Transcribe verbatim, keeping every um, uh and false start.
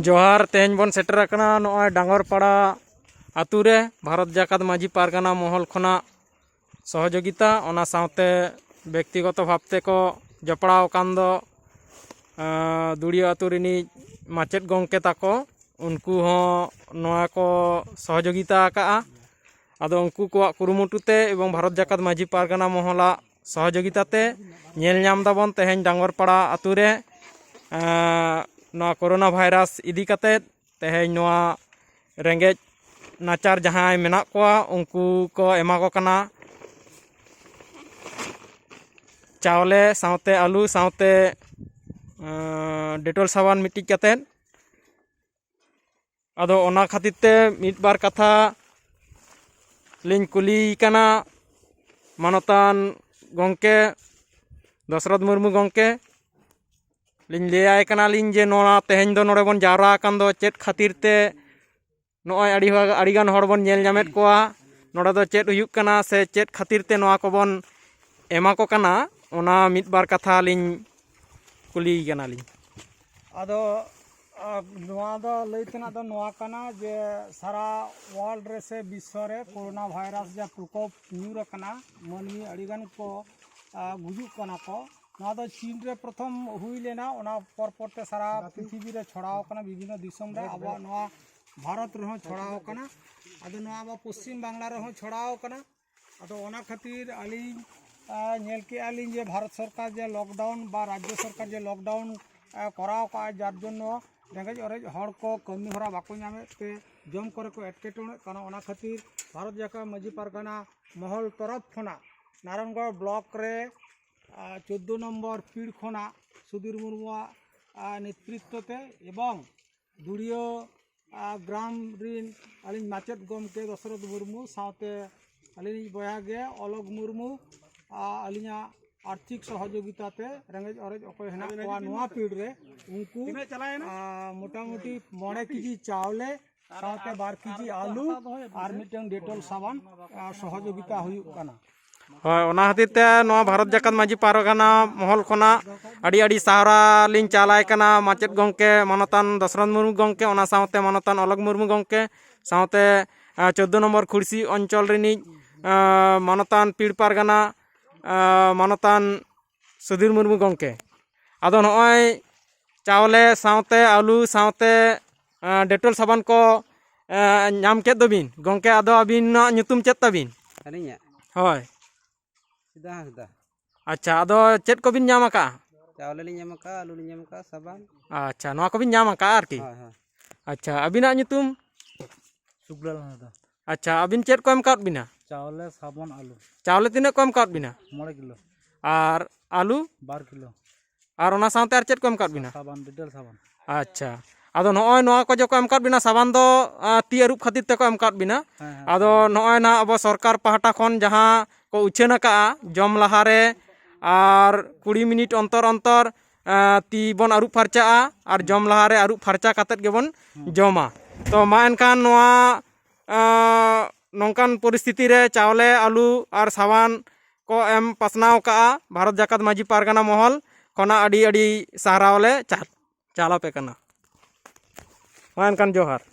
ᱡᱚᱦᱟᱨ᱾ ᱛᱮᱦᱮᱧ ᱵᱚᱱ ᱥᱮᱴᱮᱨ ᱟᱠᱟᱱᱟ ᱱᱚᱜᱼᱚᱭ ᱰᱟᱝᱜᱚᱨᱯᱟᱲᱟ ᱟᱛᱳ ᱨᱮ, ᱵᱷᱟᱨᱚᱛ ᱡᱟᱠᱟᱛ ᱢᱟᱹᱡᱷᱤ ᱯᱟᱨᱜᱟᱱᱟ ᱢᱚᱦᱚᱞ ᱠᱷᱚᱱᱟᱜ ᱥᱚᱦᱚᱡᱳᱜᱤᱛᱟ, ᱚᱱᱟ ᱥᱟᱶᱛᱮ ᱵᱮᱠᱛᱤᱜᱚᱛᱚ ᱵᱷᱟᱵᱽ ᱛᱮᱠᱚ ᱡᱚᱯᱲᱟᱣ ᱟᱠᱟᱱ ᱫᱚ, ᱟᱸ, ᱫᱩᱲᱤᱭᱟᱹ ᱟᱛᱳ ᱨᱤᱱᱤᱡ ᱢᱟᱪᱮᱫ ᱜᱚᱢᱠᱮ ᱛᱟᱠᱚ, ᱩᱱᱠᱩ ᱦᱚᱸ ᱱᱚᱣᱟ ᱠᱚ ᱥᱚᱦᱚᱡᱳᱜᱤᱛᱟ ᱟᱠᱟᱜᱼᱟ᱾ ᱟᱫᱚ ᱩᱱᱠᱩ ᱠᱚᱣᱟᱜ ᱠᱩᱨᱩᱢᱩᱴᱩ ᱛᱮ ᱮᱵᱚᱝ ᱵᱷᱟᱨᱚᱛ ᱡᱟᱠᱟᱛ ᱢᱟᱹᱡᱷᱤ ᱯᱟᱨᱜᱟᱱᱟ ᱢᱚᱦᱚᱞᱟᱜ ᱥᱚᱦᱚᱡᱳᱜᱤᱛᱟ ᱛᱮ ᱧᱮᱞ ᱧᱟᱢ ᱫᱟᱵᱚᱱ ᱛᱮᱦᱮᱧ ᱰᱟᱝᱜᱚᱨᱯᱟᱲᱟ ᱟᱛᱳ ᱨᱮ, ᱟᱸ, ᱱᱚᱣᱟ ᱠᱳᱨᱳᱱᱟ ᱵᱷᱟᱭᱨᱟᱥ ᱤᱫᱤ ᱠᱟᱛᱮᱫ ᱛᱮᱦᱮᱧ ᱱᱚᱣᱟ ᱨᱮᱸᱜᱮᱡ ᱱᱟᱪᱟᱨ ᱡᱟᱦᱟᱸᱭ ᱢᱮᱱᱟᱜ ᱠᱚᱣᱟ, ᱩᱱᱠᱩ ᱠᱚ ᱮᱢᱟ ᱠᱚ ᱠᱟᱱᱟ ᱪᱟᱣᱞᱮ ᱥᱟᱶᱛᱮ ᱟᱹᱞᱩ ᱥᱟᱶᱛᱮ, ᱟᱸ, ᱰᱮᱴᱚᱞ ᱥᱟᱵᱟᱱ ᱢᱤᱫᱴᱤᱡ ᱠᱟᱛᱮᱫ᱾ ᱟᱫᱚ ᱚᱱᱟ ᱠᱷᱟᱹᱛᱤᱨ ᱛᱮ ᱢᱤᱫ ᱵᱟᱨ ᱠᱟᱛᱷᱟ ᱞᱤᱧ ᱠᱩᱞᱤᱭᱮ ᱠᱟᱱᱟ ᱢᱟᱱᱚᱛᱟᱱ ᱜᱚᱢᱠᱮ ᱫᱚᱥᱨᱚᱛᱷ ᱢᱩᱨᱢᱩ ᱜᱚᱢᱠᱮ᱾ ᱞᱤᱧ ᱞᱟᱹᱭᱟᱭ ᱠᱟᱱᱟᱞᱤᱧ ᱡᱮ ᱱᱚᱣᱟ ᱛᱮᱦᱮᱧ ᱫᱚ ᱱᱚᱰᱮ ᱵᱚᱱ ᱡᱟᱣᱨᱟ ᱟᱠᱟᱱ ᱫᱚ ᱪᱮᱫ ᱠᱷᱟᱹᱛᱤᱨ ᱛᱮ? ᱱᱚᱜᱼᱚᱭ ᱟᱹᱰᱤ ᱦᱚᱲ, ᱟᱹᱰᱤᱜᱟᱱ ᱦᱚᱲ ᱵᱚᱱ ᱧᱮᱞ ᱧᱟᱢᱮᱫ ᱠᱚᱣᱟ, ᱱᱚᱰᱮ ᱫᱚ ᱪᱮᱫ ᱦᱩᱭᱩᱜ ᱠᱟᱱᱟ ᱥᱮ ᱪᱮᱫ ᱠᱷᱟᱹᱛᱤᱨ ᱛᱮ ᱱᱚᱣᱟ ᱠᱚᱵᱚᱱ ᱮᱢᱟ ᱠᱚ ᱠᱟᱱᱟ, ᱚᱱᱟ ᱢᱤᱫ ᱵᱟᱨ ᱠᱟᱛᱷᱟ ᱞᱤᱧ ᱠᱩᱞᱤᱭᱮ ᱠᱟᱱᱟᱞᱤᱧ᱾ ᱟᱫᱚ, ᱟ, ᱱᱚᱣᱟ ᱫᱚ ᱞᱟᱹᱭ ᱛᱮᱱᱟᱜ ᱫᱚ ᱱᱚᱣᱟ ᱠᱟᱱᱟ ᱡᱮ ᱥᱟᱨᱟ ᱣᱟᱨᱞᱰ ᱨᱮ ᱥᱮ ᱵᱤᱥᱥᱚ ᱨᱮ ᱠᱳᱨᱳᱱᱟ ᱵᱷᱟᱭᱨᱟᱥ ᱡᱟ ᱯᱨᱚᱠᱳᱯ ᱧᱩᱨ ᱟᱠᱟᱱᱟ, ᱢᱟᱹᱱᱢᱤ ᱟᱹᱰᱤᱜᱟᱱ ᱠᱚ, ᱟ, ᱜᱩᱡᱩᱜ ᱠᱟᱱᱟ ᱠᱚ᱾ ᱱᱚᱣᱟ ᱫᱚ ᱪᱤᱱ ᱨᱮ ᱯᱨᱚᱛᱷᱚᱢ ᱦᱩᱭ ᱞᱮᱱᱟ, ᱚᱱᱟ ᱯᱚᱨ ᱯᱚᱨ ᱛᱮ ᱥᱟᱨᱟ ᱯᱨᱤᱛᱷᱤᱵᱤ ᱨᱮ ᱪᱷᱚᱲᱟᱣ ᱟᱠᱟᱱᱟ, ᱵᱤᱵᱷᱤᱱᱱᱚ ᱫᱤᱥᱚᱢ ᱨᱮ, ᱟᱵᱚᱣᱟᱜ ᱱᱚᱣᱟ ᱵᱷᱟᱨᱚᱛ ᱨᱮᱦᱚᱸ ᱪᱷᱚᱲᱟᱣ ᱟᱠᱟᱱᱟ᱾ ᱟᱫᱚ ᱱᱚᱣᱟ ᱟᱵᱚ ᱯᱚᱥᱪᱤᱢ ᱵᱟᱝᱞᱟ ᱨᱮᱦᱚᱸ ᱪᱷᱚᱲᱟᱣ ᱟᱠᱟᱱᱟ᱾ ᱟᱫᱚ ᱚᱱᱟ ᱠᱷᱟᱹᱛᱤᱨ ᱟᱹᱞᱤᱧ, ᱟ, ᱧᱮᱞ ᱠᱮᱜᱼᱟ ᱞᱤᱧ ᱡᱮ ᱵᱷᱟᱨᱚᱛ ᱥᱚᱨᱠᱟᱨ ᱡᱮ ᱞᱚᱠᱰᱟᱣᱩᱱ ᱵᱟ ᱨᱟᱡᱽᱡᱚ ᱥᱚᱨᱠᱟᱨ ᱡᱮ ᱞᱚᱠᱰᱟᱣᱩᱱ, ᱟ, ᱠᱚᱨᱟᱣ ᱠᱟᱜᱼᱟ, ᱡᱟᱨ ᱡᱚᱱᱱᱚ ᱨᱮᱸᱜᱮᱡ ᱚᱨᱮᱡ ᱦᱚᱲ ᱠᱚ ᱠᱟᱹᱢᱤ ᱦᱚᱨᱟ ᱵᱟᱠᱚ ᱧᱟᱢᱮᱫ ᱛᱮ ᱡᱚᱢ ᱠᱚᱨᱮ ᱠᱚ ᱮᱴᱠᱮᱴᱚᱬᱮᱜ ᱠᱟᱱᱟ᱾ ᱚᱱᱟ ᱠᱷᱟᱹᱛᱤᱨ ᱵᱷᱟᱨᱚᱛ ᱡᱟᱠᱟᱛ ᱢᱟᱹᱡᱷᱤ ᱯᱟᱨᱜᱟᱱᱟ ᱢᱚᱦᱚᱞ ᱛᱚᱨᱚᱯ ᱠᱷᱚᱱᱟᱜ ᱱᱟᱨᱟᱭᱚᱱᱜᱚᱲ ᱵᱞᱚᱠ ᱨᱮ, ᱟ, ᱪᱳᱫᱫᱳ ᱱᱚᱢᱵᱚᱨ ᱯᱤᱲ ᱠᱷᱚᱱᱟᱜ ᱥᱩᱫᱷᱤᱨ ᱢᱩᱨᱢᱩᱣᱟᱜ, ᱟ, ᱱᱮᱛᱨᱤᱛᱛᱚ ᱛᱮ ᱮᱵᱚᱝ ᱫᱩᱲᱤᱭᱟᱹ, ᱟ, ᱜᱨᱟᱢ ᱨᱤᱱ ᱟᱹᱞᱤᱧ ᱢᱟᱪᱮᱫ ᱜᱚᱢᱠᱮ ᱫᱚᱥᱨᱚᱛᱷ ᱢᱩᱨᱢᱩ ᱥᱟᱶᱛᱮ ᱟᱹᱞᱤᱧᱤᱡ ᱵᱚᱭᱦᱟ ᱜᱮ ᱚᱞᱚᱠ ᱢᱩᱨᱢᱩ, ᱟ, ᱟᱹᱞᱤᱧᱟᱜ ᱟᱨᱛᱷᱤᱠ ᱥᱚᱦᱚᱡᱳᱜᱤᱛᱟ ᱛᱮ ᱨᱮᱸᱜᱮᱡ ᱚᱨᱮᱡ ᱚᱠᱚᱭ ᱦᱮᱱᱟᱜ ᱠᱚᱣᱟ ᱱᱚᱣᱟ ᱯᱤᱲ ᱨᱮ, ᱩᱱᱠᱩ, ᱟ, ᱢᱚᱴᱟᱢᱩᱴᱤ ᱢᱚᱬᱮ ᱠᱮᱡᱤ ᱪᱟᱣᱞᱮ ᱥᱟᱶᱛᱮ ᱵᱟᱨ ᱠᱮᱡᱤ ᱟᱹᱞᱩ ᱟᱨ ᱢᱤᱫᱴᱟᱝ ᱰᱮᱴᱚᱞ ᱥᱟᱵᱟᱱ, ᱟ, ᱥᱚᱦᱚᱡᱳᱜᱤᱛᱟ ᱦᱩᱭᱩᱜ ᱠᱟᱱᱟ᱾ ᱦᱳᱭ, ᱚᱱᱟ ᱠᱷᱟᱹᱛᱤᱨ ᱛᱮ ᱱᱚᱣᱟ ᱵᱷᱟᱨᱚᱛ ᱡᱟᱠᱟᱛ ᱢᱟᱹᱡᱷᱤ ᱯᱟᱨᱜᱟᱱᱟ ᱢᱚᱦᱚᱞ ᱠᱷᱚᱱᱟᱜ ᱟᱹᱰᱤ ᱟᱹᱰᱤ ᱥᱟᱨᱦᱟᱣ ᱞᱤᱧ ᱪᱟᱞᱟᱭ ᱠᱟᱱᱟ ᱢᱟᱪᱮᱫ ᱜᱚᱢᱠᱮ ᱢᱟᱱᱚᱛᱟᱱ ᱫᱚᱥᱨᱚᱛᱷ ᱢᱩᱨᱢᱩ ᱜᱚᱢᱠᱮ, ᱚᱱᱟ ᱥᱟᱶᱛᱮ ᱢᱟᱱᱚᱛᱟᱱ ᱚᱞᱚᱠ ᱢᱩᱨᱢᱩ ᱜᱚᱢᱠᱮ, ᱥᱟᱶᱛᱮ ᱪᱳᱫᱫᱳ ᱱᱚᱢᱵᱚᱨ ᱠᱷᱩᱲᱥᱤ ᱚᱧᱪᱚᱞ ᱨᱤᱱᱤᱡ ᱢᱟᱱᱚᱛᱟᱱ ᱯᱤᱲ ᱯᱟᱨᱜᱟᱱᱟ ᱢᱟᱱᱚᱛᱟᱱ ᱥᱩᱫᱷᱤᱨ ᱢᱩᱨᱢᱩ ᱜᱚᱢᱠᱮ᱾ ᱟᱫᱚ ᱱᱚᱜᱼᱚᱭ ᱪᱟᱣᱞᱮ ᱥᱟᱶᱛᱮ ᱟᱹᱞᱩ ᱥᱟᱶᱛᱮ ᱰᱮᱴᱚᱞ ᱥᱟᱵᱟᱱ ᱠᱚ ᱧᱟᱢ ᱠᱮᱫ ᱫᱚᱵᱤᱱ ᱜᱚᱢᱠᱮ, ᱟᱫᱚ ᱟᱹᱵᱤᱱᱟᱜ ᱧᱩᱛᱩᱢ ᱪᱮᱫ ᱛᱟᱵᱤᱱ? ᱟᱹᱞᱤᱧᱟᱜ ᱦᱳᱭ᱾ ᱥᱤᱫᱷᱟ ᱦᱟᱸᱥᱫᱟ᱾ ᱟᱪᱪᱷᱟ, ᱟᱫᱚ ᱪᱮᱫ ᱠᱚᱵᱤᱱ ᱧᱟᱢ ᱟᱠᱟᱫᱼᱟ? ᱪᱟᱣᱞᱮ ᱞᱤᱧ ᱧᱟᱢ ᱟᱠᱟᱫᱼᱟ, ᱟᱹᱞᱩ ᱞᱤᱧ ᱧᱟᱢ ᱟᱠᱟᱫᱼᱟ, ᱥᱟᱵᱟᱱ᱾ ᱟᱪᱪᱷᱟ, ᱱᱚᱣᱟ ᱠᱚᱵᱤᱱ ᱧᱟᱢ ᱟᱠᱟᱫᱼᱟ ᱟᱨᱠᱤ᱾ ᱦᱳᱭ ᱦᱳᱭ᱾ ᱟᱪᱪᱷᱟ, ᱟᱹᱵᱤᱱᱟᱜ ᱧᱩᱛᱩᱢ? ᱥᱩᱠᱞᱟᱞ ᱦᱟᱸᱥᱫᱟ᱾ ᱟᱪᱪᱷᱟ, ᱟᱹᱵᱤᱱ ᱪᱮᱫ ᱠᱚ ᱮᱢ ᱟᱠᱟᱫ ᱵᱤᱱᱟ? ᱪᱟᱣᱞᱮ, ᱥᱟᱵᱚᱱ, ᱟᱹᱞᱩ᱾ ᱪᱟᱣᱞᱮ ᱛᱤᱱᱟᱹᱜ ᱠᱚ ᱮᱢ ᱟᱠᱟᱫ ᱵᱤᱱᱟ? ᱢᱚᱬᱮ ᱠᱤᱞᱳ᱾ ᱟᱨ ᱟᱹᱞᱩ? ᱵᱟᱨ ᱠᱤᱞᱳ᱾ ᱟᱨ ᱚᱱᱟ ᱥᱟᱶᱛᱮ ᱟᱨ ᱪᱮᱫ ᱠᱚ ᱮᱢ ᱟᱠᱟᱫ ᱵᱤᱱᱟ? ᱥᱟᱵᱟᱱ, ᱰᱮᱴᱚᱞ ᱥᱟᱵᱟᱱ᱾ ᱟᱪᱪᱷᱟ, ᱟᱫᱚ ᱱᱚᱜᱼᱚᱭ ᱱᱚᱣᱟ ᱠᱚ ᱡᱚᱠᱷᱚᱱ ᱮᱢ ᱟᱠᱟᱫ ᱵᱤᱱᱟ, ᱥᱟᱵᱟᱱ ᱫᱚ ᱟᱸ, ᱛᱤ ᱟᱹᱨᱩᱵ ᱠᱷᱟᱹᱛᱤᱨ ᱛᱮᱠᱚ ᱮᱢ ᱟᱠᱟᱫ ᱵᱤᱱᱟ᱾ ᱦᱮᱸ, ᱦᱮᱸ, ᱟᱫᱚ ᱥᱟᱵᱟᱱ᱾ ᱱᱚᱜᱼᱚᱭ ᱱᱟᱦᱟᱜ ᱟᱵᱚ ᱥᱚᱨᱠᱟᱨ ᱯᱟᱦᱴᱟ ᱠᱷᱚᱱ ᱡᱟᱦᱟᱸ ᱠᱚ ᱩᱪᱷᱟᱹᱱ ᱟᱠᱟᱫᱼᱟ, ᱡᱚᱢ ᱞᱟᱦᱟᱨᱮ ᱟᱨ ᱠᱩᱲᱤ ᱢᱤᱱᱤᱴ ᱚᱱᱛᱚᱨ ᱚᱱᱛᱚᱨ ᱟᱸ, ᱛᱤ ᱵᱚᱱ ᱟᱹᱨᱩᱵ ᱯᱷᱟᱨᱪᱟᱜᱼᱟ ᱟᱨ ᱡᱚᱢ ᱞᱟᱦᱟᱨᱮ ᱟᱹᱨᱩᱵ ᱯᱷᱟᱨᱪᱟ ᱠᱟᱛᱮᱫ ᱜᱮᱵᱚᱱ ᱡᱚᱢᱟ᱾ ᱛᱚ ᱢᱟ ᱮᱱᱠᱷᱟᱱ ᱱᱚᱣᱟ ᱟᱸ, ᱱᱚᱝᱠᱟᱱ ᱯᱚᱨᱤᱥᱛᱷᱤᱛᱤ ᱨᱮ ᱪᱟᱣᱞᱮ, ᱟᱹᱞᱩ ᱟᱨ ᱥᱟᱵᱟᱱ ᱠᱚ ᱮᱢ ᱯᱟᱥᱱᱟᱣ ᱠᱟᱜᱼᱟ ᱵᱷᱟᱨᱚᱛ ᱡᱟᱠᱟᱛ ᱢᱟᱹᱡᱷᱤ ᱯᱟᱨᱜᱟᱱᱟ ᱢᱚᱦᱚᱞ ᱠᱷᱚᱱᱟᱜ ᱟᱹᱰᱤ ᱟᱹᱰᱤ ᱥᱟᱨᱦᱟᱣ ᱞᱮ ᱪᱟᱞ ᱪᱟᱞ ᱟᱯᱮ ᱠᱟᱱᱟ᱾ ᱢᱟ ᱮᱱᱠᱷᱟᱱ ᱡᱚᱦᱟᱨ᱾